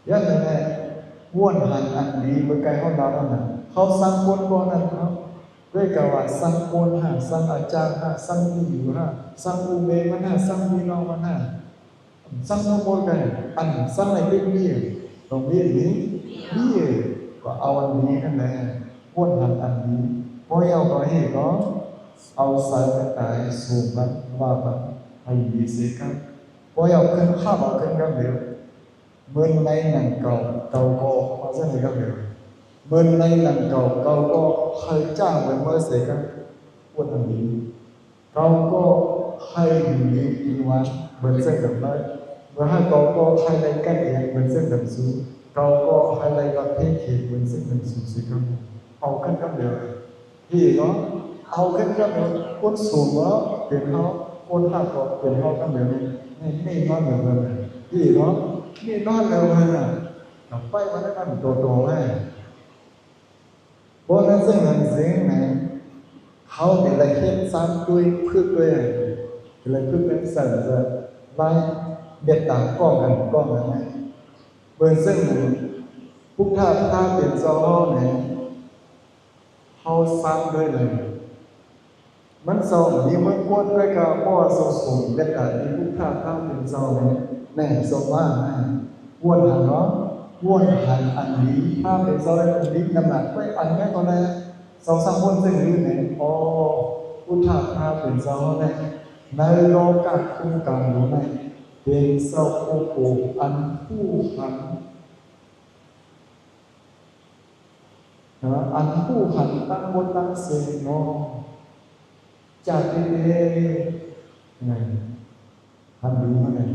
ຢ່າງນັ້ນແຫຼະ ຫວນຫັນອັນດີ ເມື່ອໄກເຮົາລາວນັ້ນນະ ເຮົາຊັງຄົນບໍ່ນັ້ນເນາະ ດ້ວຍການວ່າຊັງຄົນຫາ ຊັງອາຈານຫາ ຊັງຜູ້ຢູ່ຫາ ຊັງອູເມມັນຫາ ຊັງພີ່ນ້ອງມັນຫາ ຊັງທັງໝົດກັນ ອັນຊັງໃນເປັນເບຍ ຕ້ອງເບຍນີ້ເບຍ ກໍເອົາອັນດີນັ້ນແຫຼະ ຫວນຫັນອັນດີ ບໍ່ເອົາກໍເຮັດກໍ ເອົາໃສ່ແມ່ນຕາຍ ສູງກັນວ່າກັນ ໃຫ້ດີເສຍກັນ ບໍ່ເອົາຂຶ້ນ ຂ້າມເອົາຂຶ້ນກັນເດີ ເໝືອນໃນໜັງເກົ່າ ເກົ່າກໍມາໃສ່ກັນເດີ ເໝືອນໃນໜັງເກົ່າ ເກົ່າກໍໃຫ້ຈ້າງເໝືອນເມື່ອເສຍກັນ ຫວນອັນດີ ເກົ່າກໍໃຫ້ຢູ່ດີກິນຫວານ ເໝືອນເຊັ່ນກັນໄດ້ ເມື່ອໃຫ້ເກົ່າກໍໃຫ້ໄດ້ໃກ້ຄຽງ ເໝືອນເຊັ່ນກັນສູ ເກົ່າກໍໃຫ້ໄດ້ຮັບເພດເຂດ ເໝືອນເຊັ່ນກັນສູເສຍກັນ ເອົາຂຶ້ນກັນເດີ ດີເນາະ ເອົາຂຶ້ນກັນເດີ ຄົນສູງເນາະ ເປັນເຮົາ ຄົນຕ່ຳກໍເປັນເຮົາກັນເດີ ນີ້ ນີ້ນອນເດີ ດີເນາະ ນີ້ນອນເດີ ນະ ກັບໄປວ່າໄດ້ມັນໂຕໆ ໃຫ້ ບໍ່ແມ່ນເຊິ່ງນັ້ນເຊິ່ງນັ້ນ ເຮົານີ້ລະເຮັດສ້າງດ້ວຍ ຝຶກດ້ວຍ ລະຝຶກເປັນສັນຈະໄດ້ເມດຕາກ້ອງກັນກ້ອງກັນ ເບິ່ງເຊິ່ງນັ້ນ ພຸດທະພາເປັນເຈົ້າເຮົານີ້ ເຮົາສ້າງດ້ວຍແລ້ວ ມັນເຈົ້າມີເມືອງກວນດ້ວຍກະບໍ່ສົມສົມເມດຕາທີ່ພຸດທະພາເປັນເຈົ້າແມ່ນ ແມ່ນສົມມາໃຫ້ ຄວນຫັນເນາະ ຄວນຫັນອັນດີ ພາເປັນເຈົ້າໄດ້ອັນດີນຳໜ້າໄວ້ອັນໃດກໍແລ້ວ ເຈົ້າສັກຄົນເຊິ່ງຢູ່ແມ່ນ ອໍ ພຸດທະພາເປັນເຈົ້າແລ້ວ ໃນໂລກະຄຸ້ມກັນໂລກນີ້ ເປັນເຈົ້າຜູ້ໂກອັນຜູ້ຫັນ ເນາະ ອັນຮູ້ຫັນຕັ້ງບົດຕັ້ງເສນເນາະ ຈາກທີ່ເດ ນັ້ນ ອັນນີ້ມັນນັ້ນ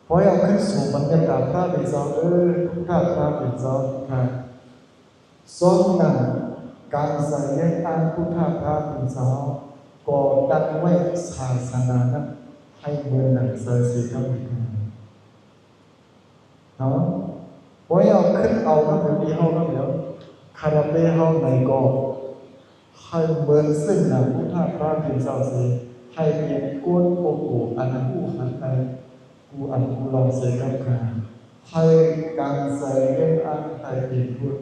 ຂໍໃຫ້ເອົາຂຶ້ນສູງບັນຍາກາດພະເປັນເຈົ້າເອີ ພຸດທະພະເປັນເຈົ້າ ທຸກທ່ານ ສອງນັ້ນ ການໃສ່ເລື່ອງອ່ານພຸດທະພະເປັນເຈົ້າ ກໍຕັ້ງໄວ້ສາສະໜານັ້ນ ໃຫ້ເໝືອນໜັງໃສ່ເສກັບອີກ ເນາະ ບໍ່ໃຫ້ເອົາຂຶ້ນເອົານຳດຽວ ເຮົານຳດຽວ ຄາລາເບເຮົາໃນກໍ ໃຫ້ເໝືອນເຊິ່ງໜ້າພຸດທະພະເປັນເຈົ້າເສ ໃຫ້ເປັນກົ້ນໂອໂກອັນຮູ້ຫັນໃນກູ່ອັນກູ່ລອງເສກັບການ ໃຫ້ການໃສ່ເລື່ອງອ່ານໃຫ້ເປັນພຸດ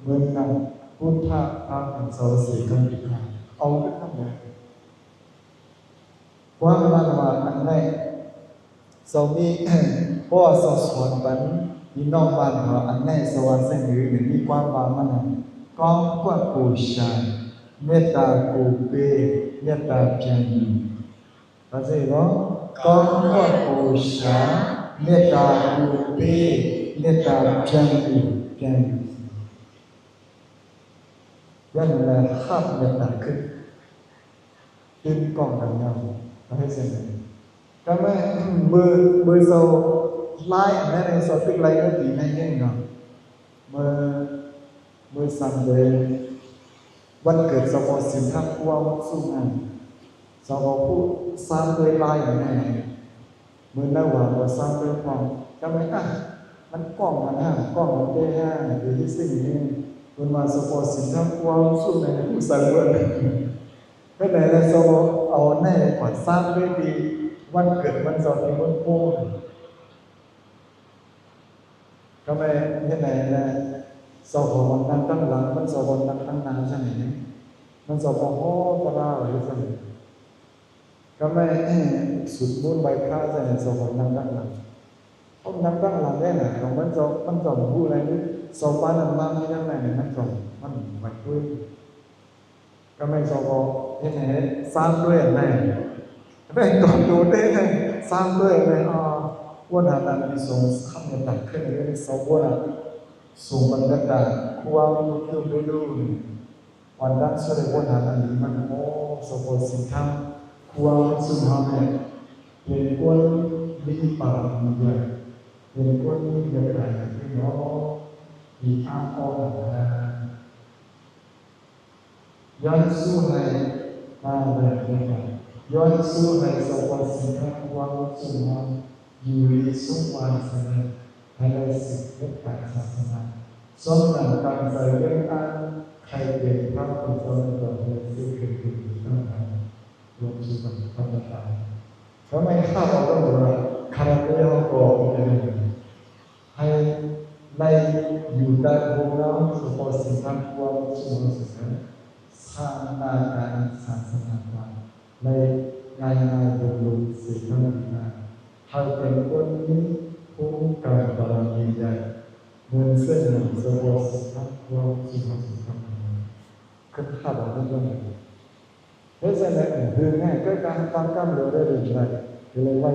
ເໝືອນໜັງພຸດທະພະເປັນເຈົ້າເສກັບອີກການ ເອົາຂຶ້ນນຳແລ້ວ ຄວາມໝາຍວ່າອັນໃດ ເຈົ້າມີ ພໍ່ເຈົ້າສອນປັນພີ່ນ້ອງບ້ານເຮົາ ອັນໃດສະຫວ່າງແສງຫຼື ມີຄວາມໝາຍວ່າ ກອງກວດບູຊາ ເມດຕາກູເປ ເມດຕາພຽງຢູ່ ເຂົ້າໃຈບໍ່? ກອງກວດບູຊາ ເມດຕາກູເປ ເມດຕາພຽງຢູ່ ພຽງຢູ່ ຢ່າງນັ້ນແຫຼະ ຮັບເມດຕາຂຶ້ນ ຕື່ມກອງກັນເອົາ ເຮັດຈັ່ງໃດ? ກໍແມ່ນມື້ ມື້ເຊົ້າລາຍອັນນັ້ນເຈົ້າຕຶກໄລ່ເມື່ອປີໃນເນາະ ເມື່ອ ເມື່ອສາມເດືອນ ວັນເກີດສະເພາະສິນທາງຄວາມສູງນັ້ນ ສະເພາະຜູ້ສ້າງດ້ວຍລາຍອັນນັ້ນ ມື້ນັ້ນວ່າບໍ່ສ້າງດ້ວຍຄວາມ ກໍແມ່ນ ອາ ມັນກ້ອງກັນຫາ ກ້ອງກັນແຕ່ຫາ ຫຼືເຮັດສິ່ງນີ້ ເພິ່ນວ່າສະເພາະສິນທາງຄວາມສູງໃນຜູ້ໃສ່ເບິ່ງ ເຮັດໃດລະ ສະເພາະເອົາໃນກວ່າສ້າງດ້ວຍທີ່ວັນເກີດວັນເສົາທີ່ເບິ່ງໂປ້ ກໍແມ່ນເຮັດໃດແຫຼະ ສອກອມັນນັ່ງຕັ້ງຫຼັງ ມັນສອກອນັ່ງຕັ້ງໜ້າຊັ້ນນີ້ ມັນສອກອຫໍຕະລາໄວ້ຊັ້ນນີ້ ກໍແມ່ນສຸດມູນໄວພະຊັ້ນນີ້ ສອກອນັ່ງຕັ້ງຫຼັງ ເອົານັ່ງຕັ້ງຫຼັງແດ່ນະ ມັນສອກ ມັນສອກຮູ້ໄດ້ ສອກປານນັ້ນມາມີທັງໃນ ມັນສອກ ມັນໄວໂພດ. ກໍແມ່ນສອກເຮັດໃຫ້ສ້າງດ້ວຍອັນໃດ ແມ່ນຕົວໂຕເດ້ ສ້າງດ້ວຍອັນໃດ ອາ ຄວນຫານອັນມີສົງຄຳເມດຕາຂຶ້ນເລີຍ ສອງຄົນນະ ສົງບັນຍາກາດ ຄວາມລຸກຂຶ້ນໄດ້ດູ ວັນດັງສຸດໃນຄວນຫານອັນນີ້ມັນ ໂອ້ ສະໂພດສິນທຳ ຄວາມສຸນເຮົາແມ່ນ ເປັນຄົນມີປາລະມີໃຫຍ່ ເປັນຄົນມີເມດຕາໃຫຍ່ເນາະ ມີອ້າງອ້ອນນະ ຍ້ອນສູ້ໃຫ້ ມາເລີຍ ຍ້ອນສູ້ໃຫ້ສະຫວັດສິນທະນະຄວາມສຸງຫອມ ຢູ່ດີສຸກຫວານສະເໜີ ໃຫ້ໄດ້ສືບເຮັດການສາສະໜາ ສົມດັ່ງຕັ້ງໃຈເລື່ອງອັນ ໃຫ້ເປັນພະຄຸນເຈົ້າໃນຕົນເຮົາ ສືບເປັນບຸນນຳທາງ ລວມສູ່ບັນພະຕາ ທຳໄມຂ້າພະເຈົ້າວ່າ ຄາລະເບເຮົາກໍເປັນ ຢູ່ໃຕ້ໂຮມເງົາສະເພາະສິນທາງຄວາມຊຸມເຮົາສະເໜີ ສ້າງໜ້າການສາສະໜາການ ແລະ ງ່າຍໆ ເບິ່ງລົງເສນາທິການ ໃຫ້ເປັນຄົນມີໂຄງການບາລະມີໃຫຍ່ ເໝືອນເຊັ່ນສະເພາະສິນທາງຄວາມຊຸມເຮົາສະເໜີ ຄືຄາດເອົາເລື່ອງ ເຮັດຈັ່ງໃດເອີ ຄືງ່າຍ ກໍການຕັ້ງກຳເລີຍໄດ້ເລີຍ ກໍເລີຍໄວ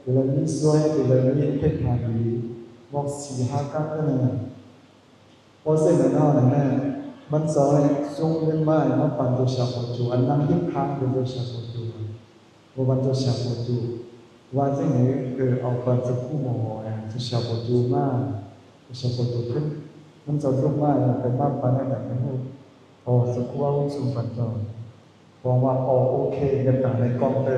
ກໍເລີຍມີຊ່ວຍ ກໍເລີຍມີເຮັດງານດີ ບອກສີ່ຫ້າກຳເທົ່ານັ້ນ ເພາະເຊັ່ນນັ້ນເນາະ ອັນນັ້ນ ມັນສອນໃຫ້ສົ່ງເງິນມາ ມາປັນໂຕຊາໂປຈູ ອັນນັ້ນເຮັດຄ້າງເປັນໂຕຊາໂປຈູ ບໍ່ວ່າໂຕຊາໂປຈູ ວ່າຈັ່ງໃດ ຄືເອົາປັນສະຄູໝໍ ໂຕຊາໂປຈູມາ ໂຕຊາໂປຈູຂຶ້ນ ມັນສອນລົງມາ ເປັນມາປັນໃຫ້ກັນ ໂອ້ ສະຄູເອົາສົ່ງປັນຕໍ່ ບອກວ່າ ອໍ ໂອເຄ ເກັບຕັງໃນກອງເຕີ